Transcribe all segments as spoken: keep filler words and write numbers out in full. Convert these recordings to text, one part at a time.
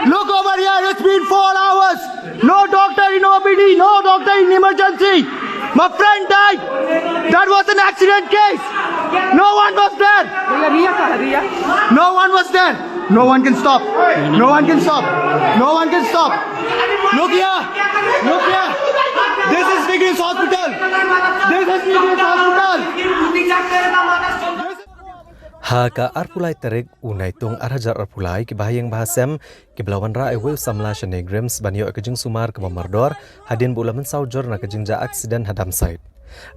Look over here, it's been four hours. No doctor in O P D, no doctor in emergency. My friend died. That was an accident case. No one was there. No one was there. No one can stop. No one can stop. No one can stop. Look here. Look here. This is Big Hills Hospital. This is Big Hills Hospital. Ha ka arphew lai tarik u Naitung ar hajar arphew lai, ki bahaïing bahasem ki ba la wanrah ïa uwei u samla sha NEIGRIHMS ban ïoh ïa ka jingsumar kaba mardor hadien ba u la mynsaw jur na ka jingjia aksiden ha dump site.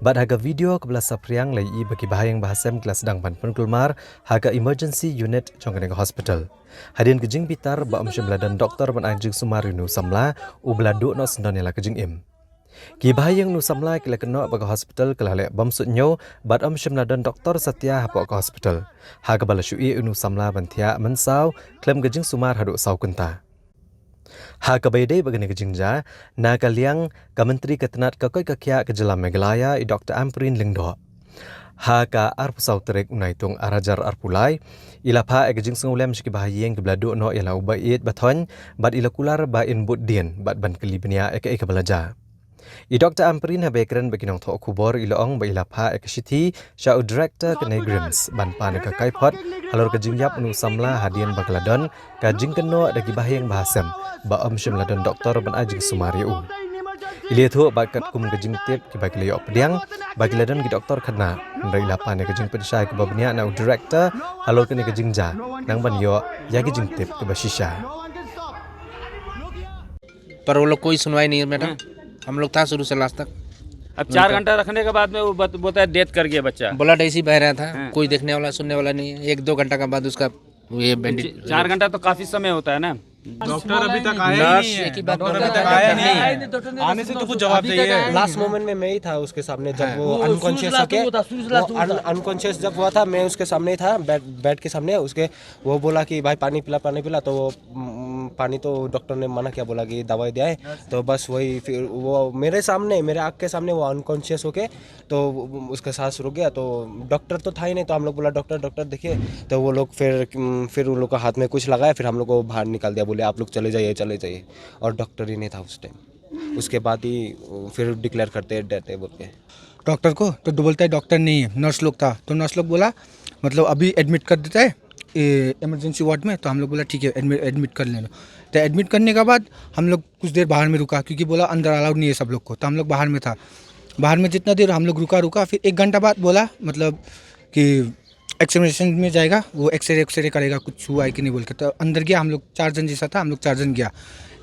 Bad ha ka video kaba la saphriang la ïohi ba ki bahaïing bahasem ki la sdang ban pynkulmar ha ka emergency unit jong kane ka hospital. Hadien ka jingbitar ba ym shym la don doktor ban ai jingsumar ïa une u samla, u ba la duh noh syndon ïa la ka jingim. Ki bahaïing une u samla ki la kynnoh ba ka hospital ka la leh bymsuidñiew bad ym shym la don doktor satia hapoh ka hospital, ha kaba la shu ïeh ïa une u samla ban thiah mynsaw khlem ka jingsumar haduh saw kynta. Ha kaba ïadei bad kane ka jingjia, na ka liang ka Myntri ka tnad ka koit ka khiah ka jylla Meghalaya, i Doctor Ampareen Lyngdoh, ha ka arphew saw tarik u Naitung ar hajar arphew lai, i la phah ïa ka jingsngewlem sha ki bahaïing ki ba la duh noh ïa la u ba ïeit ba thoiñ, bad i la kular ba in bud dien bad ban kylli bniah ïa kaei kaba la jia. I Doctor Ampareen haba ïakren bad ki nongthoh khubor i la ong ba i la phah ïa ka shithi sha u Director ka NEIGRIHMS ban pan ïa ka kaiphod halor ka jingïap une u samla hadien ba ka la don ka jingkynnoh da ki bahaïing bahasem ba ym shym la don doktor ban ai jingsumar ïa u. I la ïathuh ba katkum ka jingtip kiba ki la ïoh pdiang ba ki la don ki doktor khynnah, hynrei i la pan ïa ka jingpynshai kaba bniah na u Director halor kane ka jingjia, nang ban ïoh ïa ki jingtip kiba shisha. पर वो लोग कोई सुनवाई नहीं है मैडम। हम लोग था शुरू से लास्ट तक। अब चार घंटा रखने के बाद में वो बत, बोलता है डेथ कर गया बच्चा। ब्लड ऐसे ही बह रहा था। कोई देखने वाला सुनने वाला नहीं है। एक दो घंटा के बाद उसका ये बैंडेज। चार घंटा तो काफी समय होता है ना। डॉक्टर अभी तक आया ही नर्स नहीं है। एक ही बात डॉक्टर बोल अभी रहा तक है, आया डॉक्टर नहीं नहीं है। आने से तो कुछ जवाब चाहिए। लास्ट मोमेंट में मैं ही था उसके सामने जब वो अनकॉन्शियस होके, अनकॉन्शियस जब हुआ था मैं उसके सामने ही था, बेड बेड के सामने उसके। वो बोला कि भाई पानी पिला, पानी पिला। तो वो हम्म, पानी तो डॉक्टर ने मना किया, बोला कि दवाई दिया है। तो बस वही फिर वो मेरे सामने, मेरे आँख के सामने वो अनकॉन्शियस होके, तो उसका सांस रुक गया। तो डॉक्टर तो था ही नहीं, तो हम लोग बोला डॉक्टर, डॉक्टर देखिए। तो वो लोग फिर हम्म, फिर उन लोग का हाथ में कुछ लगाया, फिर हम लोग को बाहर निकाल दिया, बोले आप लोग चले जाइए, चले जाइए। और डॉक्टर ही नहीं था उस टाइम। उसके बाद ही फिर डिक्लेयर करते हैं डेथ है बोल के। डॉक्टर को, तो बोलता है डॉक्टर नहीं है, नर्स लोग था। तो नर्स लोग बोला मतलब अभी एडमिट कर देता है इमरजेंसी वार्ड में। तो हम लोग बोला ठीक है, एडमिट एडमिट कर लेना। तो एडमिट करने के बाद हम लोग कुछ देर बाहर में रुका, क्योंकि बोला अंदर अलाउड नहीं है सब लोग को। तो हम लोग बाहर में था। बाहर में जितना देर हम लोग रुका रुका, फिर एक घंटा बाद बोला मतलब कि एक्सएमिनेशन में जाएगा, वो एक्सरे एक्सरे करेगा कुछ हुआ है कि नहीं बोल के। तो अंदर गया, हम लोग चार जन जैसा था, हम लोग चार जन गया।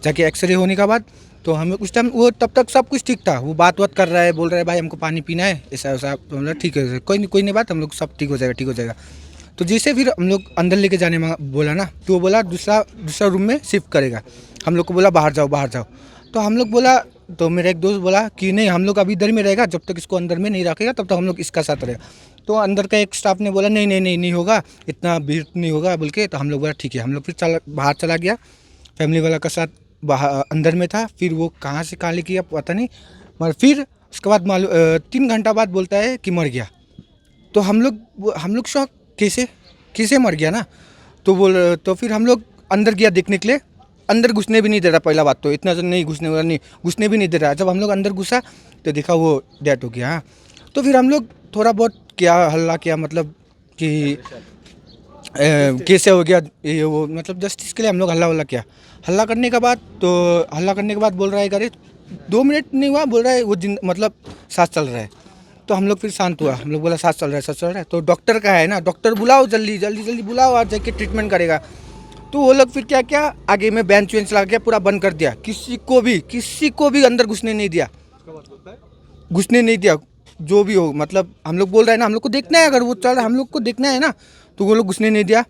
जाके एक्सरे होने के बाद तो हम उस टाइम वो तब तक सब कुछ ठीक था। वो बात बात कर रहा है, बोल रहा है भाई हमको पानी पीना है, ऐसा वैसा। तो हम लोग ठीक है, कोई नहीं, कोई नहीं बात, हम लोग सब ठीक हो जाएगा, ठीक हो जाएगा। तो जैसे फिर हम लोग अंदर लेके जाने में बोला ना, तो वो बोला दूसरा दूसरा रूम में शिफ्ट करेगा। हम लोग को बोला बाहर जाओ, बाहर जाओ। तो हम लोग बोला, तो मेरा एक दोस्त बोला कि नहीं, हम लोग अभी इधर में रहेगा, जब तक इसको अंदर में नहीं रखेगा तब तक हम लोग इसका साथ रहेगा। तो अंदर का एक स्टाफ ने बोला नहीं नहीं नहीं नहीं होगा, इतना भीड़ नहीं होगा बोल के। तो हम लोग बोला ठीक है। हम लोग फिर चला बाहर चला गया, फैमिली वाला का साथ बाहर अंदर में था। फिर वो कहाँ से कहाँ लेके गया पता नहीं, मगर फिर उसके बाद मालूम तीन घंटा बाद बोलता है कि मर गया। तो हम लोग हम लोग शॉक, कैसे कैसे मर गया ना। तो बोल तो फिर हम लोग अंदर गया देखने के लिए। अंदर घुसने भी नहीं दे रहा। पहला बात तो इतना तो नहीं घुसने वाला, नहीं घुसने भी नहीं दे रहा। जब हम लोग अंदर घुसा तो देखा वो डेथ हो गया। हाँ, तो फिर हम लोग थोड़ा बहुत क्या हल्ला किया, मतलब कि कैसे हो गया ये वो, मतलब जस्टिस के लिए हम लोग हल्ला वल्ला किया। हल्ला करने के बाद तो हल्ला करने के बाद बोल रहा है, अरे दो मिनट नहीं हुआ, बोल रहा है वो जिन मतलब सांस चल रहा है। तो हम लोग फिर शांत हुआ, हम लोग बोला सांस चल रहा है, सांस चल रहा है। तो डॉक्टर का है ना, डॉक्टर बुलाओ जल्दी जल्दी जल्दी बुलाओ, आज जाके ट्रीटमेंट करेगा। तो वो लोग फिर क्या क्या आगे में बेंच वेंच लगा के पूरा बंद कर दिया, किसी को भी किसी को भी अंदर घुसने नहीं दिया, घुसने नहीं दिया। जो भी हो, मतलब हम लोग बोल रहे हैं ना, हम लोग को देखना है, अगर वो चल रहा है हम लोग को देखना है ना, तो वो लोग घुसने नहीं दिया।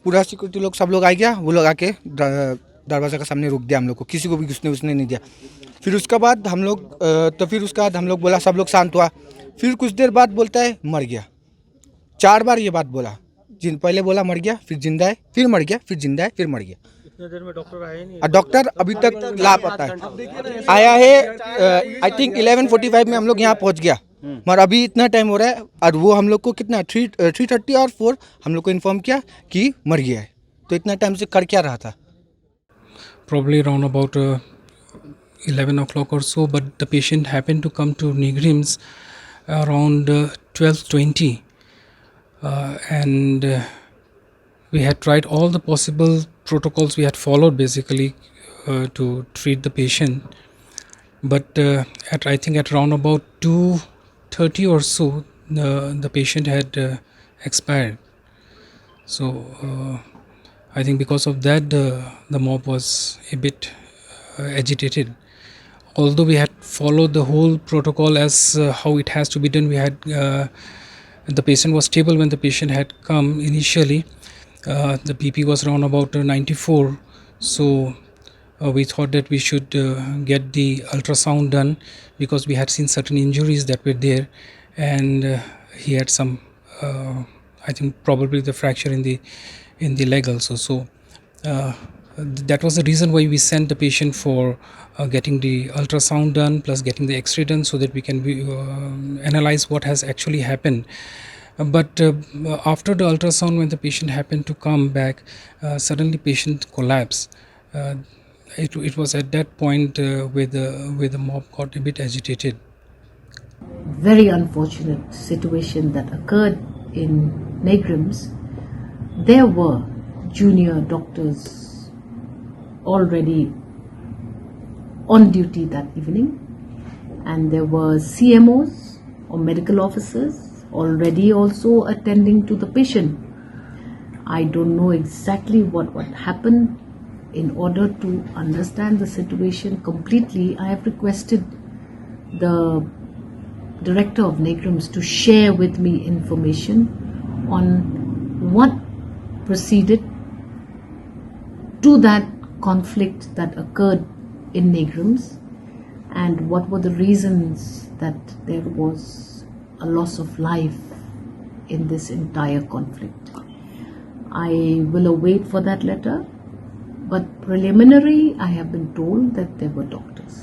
पूरा सिक्योरिटी लोग सब लोग आ गया, वो लोग आके दरवाज़ा के सामने रोक दिया हम लोग को, किसी को भी घुसने उसने नहीं दिया। फिर उसके बाद हम लोग तो फिर उसके बाद हम लोग बोला, सब लोग शांत हुआ। फिर कुछ देर बाद बोलता है मर गया। चार बार ये बात बोला, जिन पहले बोला मर गया, फिर जिंदा है, फिर मर गया, फिर जिंदा है, फिर मर गया। इतने देर में डॉक्टर आया ही नहीं। और डॉक्टर अभी तक लापता है। आया है, आई थिंक इलेवन फोर्टी फाइव में हम लोग यहाँ पहुँच गया, मगर अभी इतना टाइम हो रहा है और वो हम लोग को कितना थ्री थ्री थर्टी और फोर हम लोग को इन्फॉर्म किया कि मर गया है। तो इतना टाइम से कर क्या रहा था? probably around about uh, eleven o'clock or so, but the patient happened to come to NEIGRIHMS around uh, twelve twenty. Uh, and uh, we had tried all the possible protocols we had followed, basically, uh, to treat the patient. But uh, at, I think, at around about two thirty or so, the, the patient had uh, expired. So uh, I think because of that, the, the mob was a bit uh, agitated. Although we had followed the whole protocol as uh, how it has to be done, we had uh, the patient was stable when the patient had come initially. Uh, the B P was around about uh, ninety-four, so uh, we thought that we should uh, get the ultrasound done because we had seen certain injuries that were there, and uh, he had some, uh, I think, probably the fracture in the in the leg also. So uh, th- that was the reason why we sent the patient for uh, getting the ultrasound done plus getting the X-ray done so that we can be, um analyze what has actually happened. Uh, But uh, after the ultrasound, when the patient happened to come back, uh, suddenly patient collapsed. Uh, it, it was at that point uh, where the where the mob got a bit agitated. Very unfortunate situation that occurred in NEIGRIHMS. There were junior doctors already on duty that evening, and there were C M Os or medical officers already also attending to the patient. I don't know exactly what, what happened. In order to understand the situation completely, I have requested the director of NEIGRIHMS to share with me information on what proceeded to that conflict that occurred in NEIGRIHMS, and what were the reasons that there was a loss of life in this entire conflict. I will await for that letter, but preliminary, I have been told that there were doctors.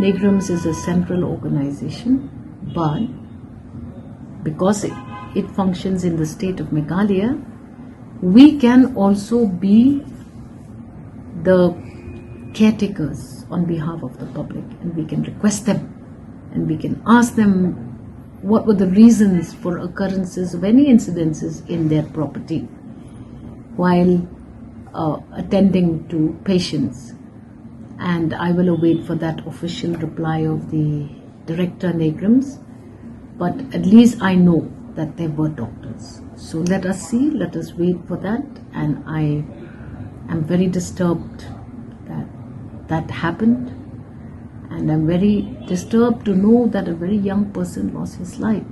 NEIGRIHMS is a central organization, but because it, it functions in the state of Meghalaya, we can also be the caretakers on behalf of the public, and we can request them and we can ask them what were the reasons for occurrences of any incidences in their property while uh, attending to patients. And I will await for that official reply of the director, NEIGRIHMS. But at least I know that there were doctors. So let us see, let us wait for that. And I am very disturbed that that happened. And I'm very disturbed to know that a very young person lost his life.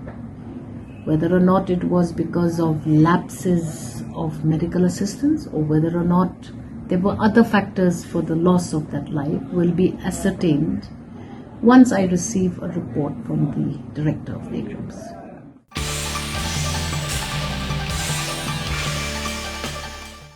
Whether or not it was because of lapses of medical assistance or whether or not there were other factors for the loss of that life will be ascertained once I receive a report from the director of NEIGRIHMS.